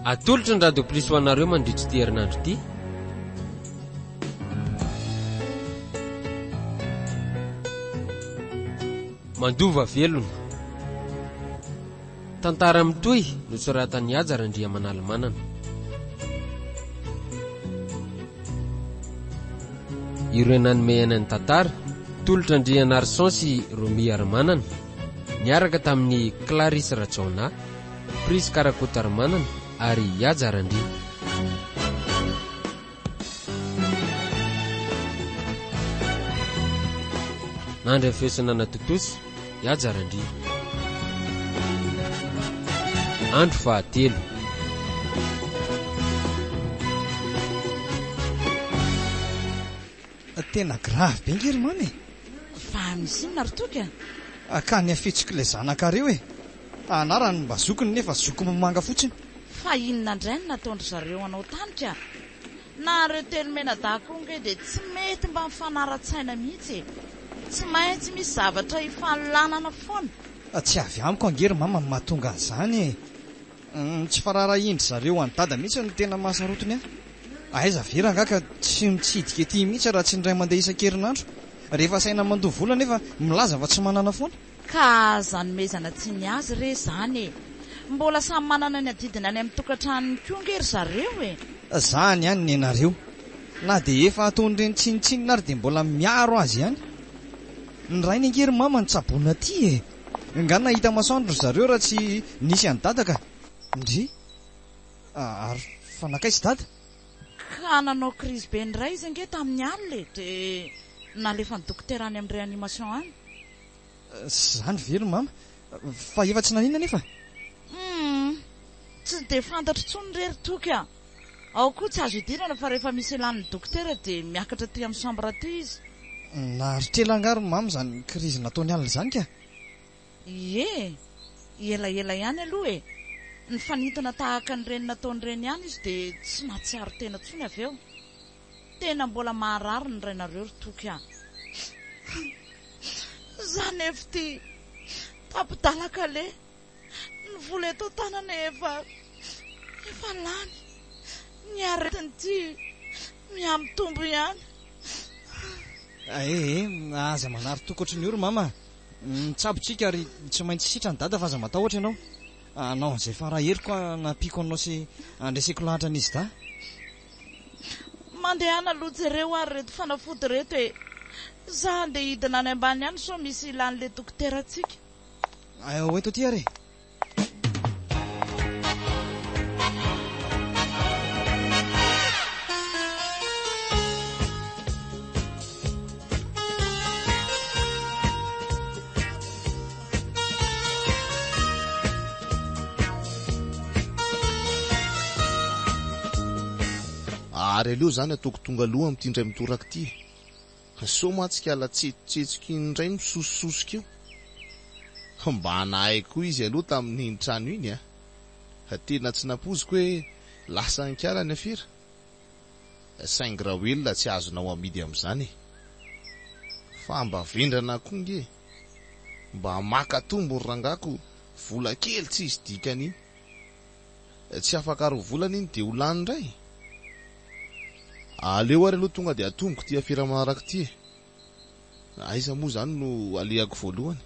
Atolotry ny Radio Plus ho anareo mandritra ity herinandro ity. Mandova velona. Tantara mitohy nosoratan'i Haja Randriamanalimanana. Ireo nanome aina ny tantara, Tolotra Andrianarison sy Romy Harimanana, niaraka tamin'i Clarisse Rajaonah, Prisca Rakotoarimanana ary Haja Randria. Nandry ny feo sy nanatontosa, Haja Randria. Andro fahatelo. Tena grave be nge ry mamy e! Fa misy inona ry Toky a? Ka ny hafetsok'ilay zanakareo e! Anarany mba zokiny nefa zoky manga fotsiny. Fa inona indray no nataon-dry zareo anao tany ka? Nareo telomenadahy koa nge dia tsy mety mba mifanara-tsaina mihitsy e! Tsy maintsy misy zavatra ifanolanana foana. Tsy avy amiko ange ry mama no mahatonga an'izany e! Ny tsy faraharahian-dry zareo an'i dada mihitsy no tena mahasarotiny ahy. Aiza ve rangahy ka tsy mitsidika ety mihitsy raha tsy indray mandeha isan-kerinandro. Rehefa asaina mandoa vola nefa milaza fa tsy manana foana. Ka aza anomezana tsiny azy re izany e! Mbola samy manana ny adidiny any amin'ny tokantranony koa nge ry zareo e! Zany ihany nenareo. Na dia efa ataon'ireny tsinontsinona ary dia mbola miaro azy ihany. Ny rainy ange ry mama no tsaboina aty e! Nga nahita masoandro ry zareo raha tsy nisy an'i dada ka! Ndry! Ary fa nankaiza i dada? Ka nanao crise be indray izy ange tamin'ny alina e! Dia nalefan'ny dokotera any amin'ny réanimation any. Zany ve ry mama? Fa efa tsy naninona anefa? Humm! Tsy dia fantatro intsony re ry Toky a! Ao koa tsy azo idirana fa rehefa misy ilan'ny dokotera dia miakatra aty amin'ny chambre aty izy. Naharitra ela angaha ry mama izany crise nataony alina izany ka? Ie! Elaela ihany aloha e! Nifanintona tahaka an'ireny nataony ireny ihany izy dia tsy nahatsiaro tena intsony avy eo. Tena mbola maharary ny rainareo ry Toky a! Za nefo ty tapi-dalaka le! Ny vola eto an-tanana efa efa lany! Ny aretina ity mihamitombo ihany! Eh eh, aza manary toky ohatry ny ory mama a! Mitsabo tsika ary tsy maintsy sitrany dada fa aza matahotra ianao. Hanao an'izay fara heriko hanampiako anao sy handreseko lahatra an'izy dahy. Mandehana aloha jereo ary reto fanafody reto e! Za andeha hidina any ambany any sao misy ilan'le dokotera-tsika. Ho eto aty ary e! Ary aleo izany ataoko tonga aloha amin'ity indray mitoraka ity e. Sao mantsy kala tsetotsetsoka iny indray misosososoka eo. Mba nahay koa izy aloha tamin'iny trano iny a. Tena tsy nampoiziko hoe lasa an-kala ny afera. Saingy Raoelina tsy azonao amidy amin'izany e. Fa mba vendrana koa nge e. Mba maka tombony rangahy ko vola kely tsisy dikany iny. Tsy afaka roa volana iny dia ho lany indray. Aleo ary aloha tonga dia atomboko ity afera manaraka ity e. Aiza moa izany no alehako voalohany?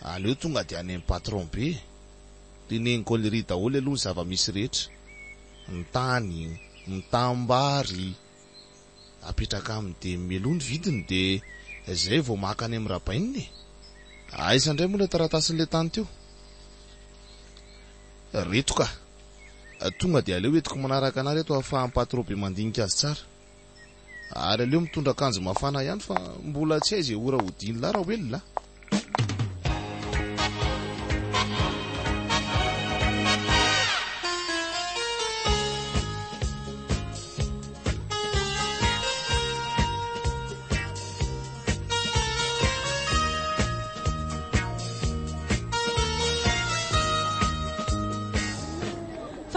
Aleo tonga dia any amin'ny patron be e. Teneniko an'lery daholo aloha ny zava-misy rehetra. Ny tany, ny tanimbary. Apetraka aminy dia mialoha ny vidiny dia izay vao maka any amin'ny rabainina e! Aiza indray moa ilay taratasin'ilay tany teo? Reto ka! Tonga dia aleo entiko manaraka anah reto ahafahan'i patro be mandinika azy tsara. Ary aleo mitondra akanjo mafana ihany fa mbola tsy hay izay ora hodian'lah Raoelina a!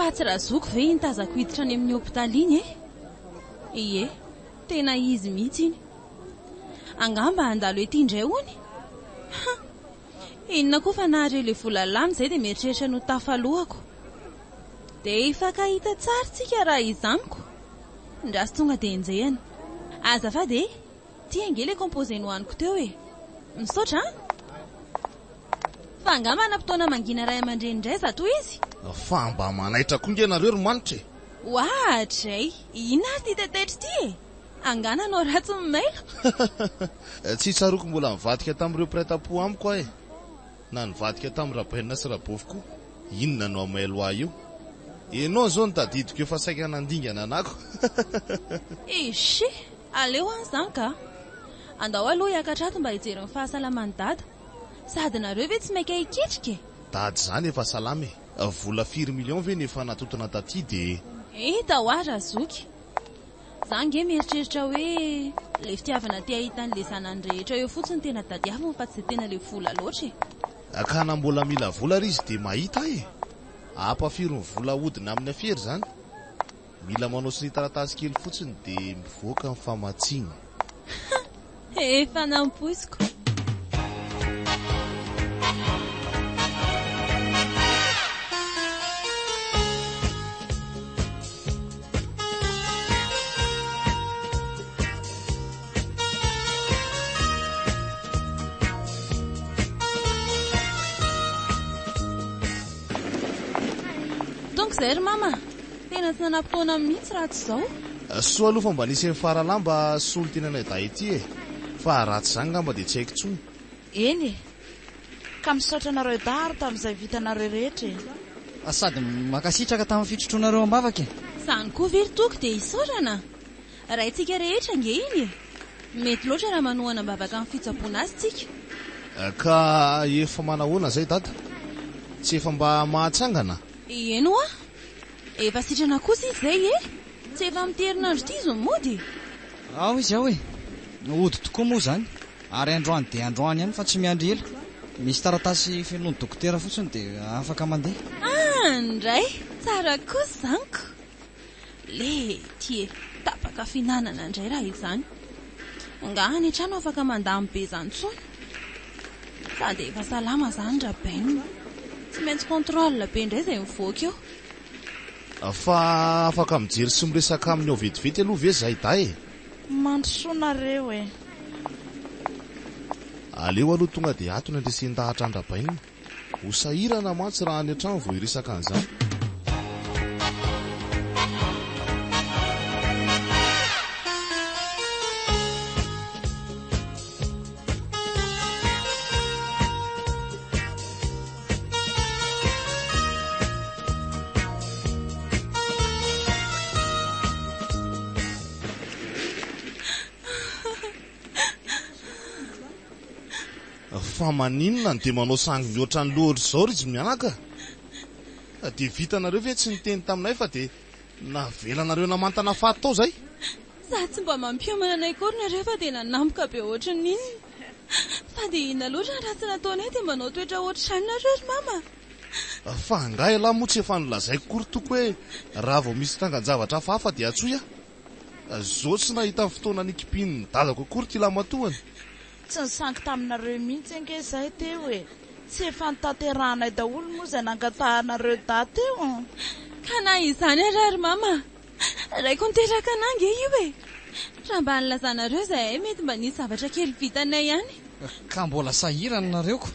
Fa tsy razoky ve iny tazako hiditra any amin'ny hopitaly iny e? Ie, tena izy mihitsy iny. Angamba handalo ety indray hono? Ha! Inona koa fa nahare ilay vola lany izay dia mieritreritra ny ho tafalohako. Dia hifankahita tsara tsika raha izany ko! Ndraso tonga dia enjehina. Azafady e! Ty ange le composé nohaniko teo e! Misaotra an! Fa angaha manam-potoana mangina ray aman-dreny indray zato izy? Fa mba manaitra koa nge nareo ry Manitra e! Oadray! Inona ary ity taitaitra ity e? Angaha nanao ratsy ny mailo? Tsy tsaroako mbola nivadika tamin'ireo mpiray tampo amiko aho e! Na nivadika tamin'i Rabainina sy Rabofy koa. Inona no hamailo ahy eo? Enao izao no tadidiko efa saika nandingana anako. Eche! Aleo any izany ka! Andao aloha hiakatra ato mba hijery ny fahasalaman'i Dada. Sady nareo ve tsy maika hiketrika e? Dada izany efa salama e! Vola firy millions ve no efa natontona taty dia. Hita hoa razoky. Za ange mieritreritra hoe le fitiavana te hahita an'le zanany rehetra eo fotsiny tena tadiaviny fa tsy de tena le vola loatra e. Ka na mbola mila vola ary izy dia mahita ahy e! Ampafiry ny vola ahodina amin'ny afera izany. Mila manao sonia taratasy kely fotsiny dia mivoaka ny famatsiana. Efa nampoiziko. Tonga izay ry mama. Tena tsy nanam-potoana mihitsy raha tsy izao. Soa aloha fa mba nisy an'i Faralahy mba solontenanay dahy ity e! Fa raha tsy izany angamba dia tsy haiko intsony. Eny e! Ka misaotra anareo dahy ary tamin'izay vitanareo rehetra e! Sady mankasitraka tamin'ny fitrotroanareo am-bavaka e! Izany koa ve ry Toky dia isaorana? Raintsika rehetra ange iny e! Mety loatra raha manohana am-bavaka amin'ny fitsaboana azy tsika. Ka efa manahoana izay Dada? Tsy efa mba mahatsangana? Eny hoa! Efa sitrana kosa izy izay e! Tsy efa amin'ity herinandro ity izy no mody e! Ao izy ao e! Hody tokoa moa izany, ary androany dia androany ihany fa tsy miandry ela. Misy taratasy fenoin'ny dokotera fotsiny dia afaka mandeha. Andray! Tsara kosa izany ko! Lety e! Tapaka fihinanana indray raha izany. Angaha any an-trano afaka mandany be izany intsony? Sady efa salama izany Rabainina. Tsy maintsy contrôle be indray izay mivoaka eo. Fa afaka mijery sy miresaka aminy ao vetivety aloha ve zahay dahy e? Mandrosoa nareo e! Aleo aloha tonga dia ato ny andresen-dahatra an-dRabainina. Ho sahirana mantsy raha any an-trano vao hiresaka an'izany. Fa maninona no dia manao sangy mihoatra ny loha ohatr'izao ry izy mianaka? Dia vitanareo ve tsy niteny taminay fa dia navelanareo namantana faty tao izay? Sady tsy mba mampiomana anay akory nareo fa dia nanampoka be ohatran'ny inona. Fa dia inona loatra ny ratsy nataonay dia manao toetra ohatr'izany nareo ry mama? Fa angaha ialahy moa tsy efa nolazaiko koa ry Toky hoe raha vao misy trangan-javatra hafahafa dia antsoy aho? Zao tsy nahita fotoana nikipian'ny dadako akory ity lahimatoany. Tsy nisangy taminareo mihitsy ange izahay teo e! Tsy efa notanterahanay daholo moa izay nangatahanareo dahy teo? Ka na izany ara ry mama, raiko niteraka anah ange io e! Raha mba nilazanareo izahay mety mba nisy zavatra kely vitanay ihany. Ka mbola sahirana nareo ko!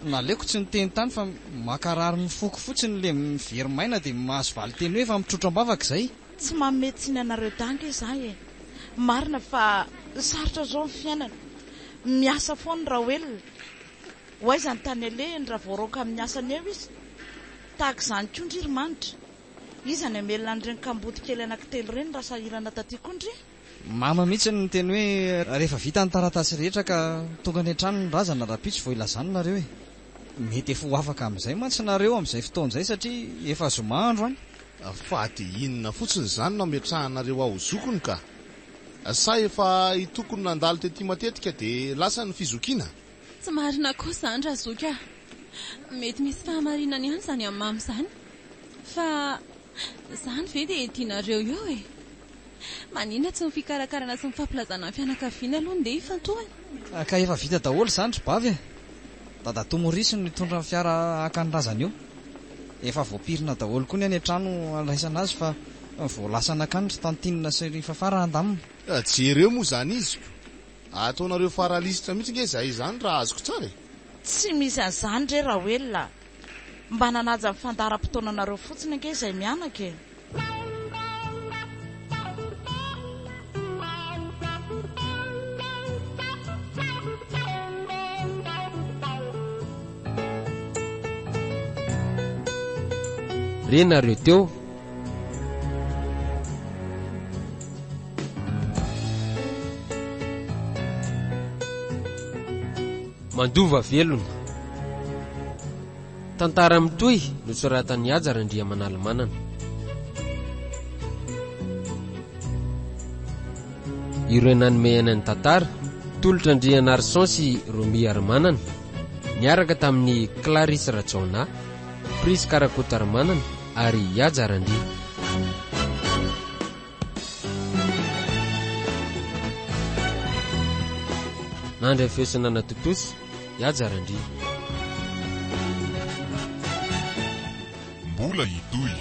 Naleoko tsy niteny tany fa mankarary ny foko fotsiny le mivery maina dia mahazo valinteny hoe efa mitrotro am-bavaka izay. Tsy manome tsiny anareo dahy ange za e! Marina fa sarotra zao ny fiainana. Miasa foana Raoelina. Ho aiza ny tany alehiny raha voaroaka amin'ny asany eo izy? Tahaka izany koa ndry ry Manitra. Iza ny hamelona an'ireny kamboty kely anankitelo ireny raha sahirana taty koa ndry? Mama mihitsy no niteny hoe rehefa vita ny taratasy rehetra ka tonga any an-trano ny razana rahampitso vao ilazana nareo e! Mety efa ho afaka amin'izay mantsy nareo amin'izay fotoana izay satria efa zoma andro any. Fa dia inona fotsiny izany no ametrahanareo ahy ho zokiny ka? Sa efa i Toky no nandalo tety matetika dia lasa ny fizokiana? Tsy marina kosa izany Razoky a! Mety misy fahamarinany ihany izany amin'i Mama izany. Fa izany ve dia tianareo eo e? Maninona tsy ny fikarakarana sy ny fampilazana ny fianakaviana aloha no ndeha hifantohana? Ka efa vita daholo izany ry Bavy a! Dadatoa Maurice no hitondra ny fiara haka ny razana eo. Efa voapirina daholo koa ny any an-trano handraisana azy fa vao lasa nankany ry Tantine sy ry Fafah raha handamina. Jereo moa izany izy ko! Ataonareo faralisitra mihitsy nge izahay izany raha azoko tsara e! Tsy misy an'izany re Raoelina a! Mba nanaja ny fandaharam-potoananareo fotsiny ange izay mianaka e! Renareo teo. Mandova velona. Tantara mitohy nosoratan'i Haja Randriamanalimanana. Ireo nanome aina ny tantara, Tolotra Andrianarison sy Romy Harimanana, niaraka tamin'i Clarisse Rajaonah, Prisca Rakotoarimanana ary Haja Randria. Nandray feo sy nanatontosa, Haja Randria. Mbola hitohy.